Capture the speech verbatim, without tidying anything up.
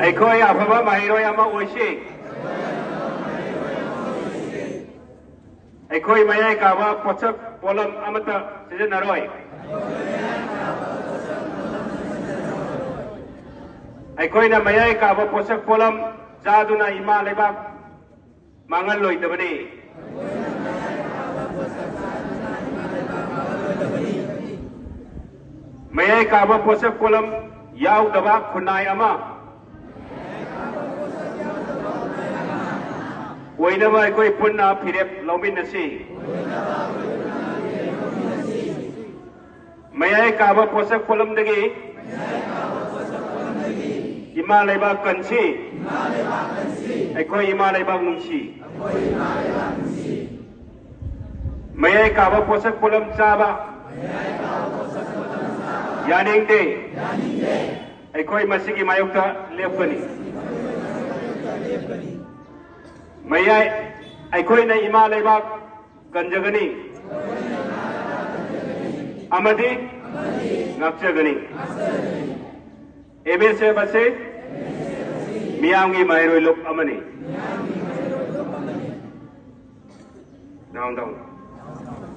ꯑꯩꯈꯣꯏ ꯑꯐꯕ ꯃꯍꯩꯔꯣꯏ ꯑꯃ ꯑꯣꯏꯁꯤ꯫ ꯑꯩꯈꯣꯏ ꯃꯌꯥꯏ ꯀꯥꯕ ꯄꯣꯠꯁꯛ ꯄꯣꯠꯂꯝ ꯑꯃꯠꯇ ꯁꯤꯖꯤꯟꯅꯔꯣꯏ꯫ ꯑꯩꯈꯣꯏꯅ ꯃꯌꯥꯏ ꯀꯥꯕ ꯄꯣꯠꯁꯛ ꯄꯣꯠꯂꯝ ꯆꯥꯗꯨꯅ ꯏꯃꯥ ꯂꯩꯕꯥꯛ ꯃꯥꯡꯍꯜꯂꯣꯏꯗꯕꯅꯤ꯫ ꯃꯌꯥꯏ ꯀꯥꯕ ꯄꯣꯠꯁꯛ ꯄꯣꯠꯂꯝ ꯌꯥꯎꯗꯕ ꯈꯨꯟꯅꯥꯏ ꯑꯃ ꯑꯣꯏꯅꯕ ꯑꯩꯈꯣꯏ ꯄꯨꯟꯅ ꯐꯤꯔꯦꯞ ꯂꯧꯃꯤꯟꯅꯁꯤ꯫ ꯃꯌꯥꯏ ꯀꯥꯕ ꯄꯣꯠꯁꯛ ꯄꯣꯠꯂꯝꯗꯒꯤ ꯏꯃꯥ ꯂꯩꯕꯥꯛ ꯀꯟꯁꯤ꯫ ꯑꯩꯈꯣꯏ ꯏꯃꯥ ꯂꯩꯕꯥꯛ ꯅꯨꯡꯁꯤ꯫ ꯃꯌꯥꯏ ꯀꯥꯕ ꯄꯣꯠꯁꯛ ꯄꯣꯠꯂꯝ ꯆꯥꯕ ꯌꯥꯅꯤꯡꯗꯦ꯫ ꯑꯩꯈꯣꯏ ꯃꯁꯤꯒꯤ ꯃꯥꯌꯣꯛꯇ ꯂꯦꯞꯀꯅꯤ꯫ ꯃꯌꯥꯏ ꯑꯩꯈꯣꯏꯅ ꯏꯃꯥ ꯂꯩꯕꯥꯛ ꯀꯟꯖꯒꯅꯤ ꯑꯃꯗꯤ ꯉꯥꯛꯆꯒꯅꯤ꯫ ꯑꯦꯝ ꯑꯦꯁ ꯑꯦꯐ ꯑꯁꯤ ꯃꯤꯌꯥꯝꯒꯤ ꯃꯍꯩꯔꯣꯏ ꯂꯨꯞ ꯑꯃꯅꯤ꯫ Down, down.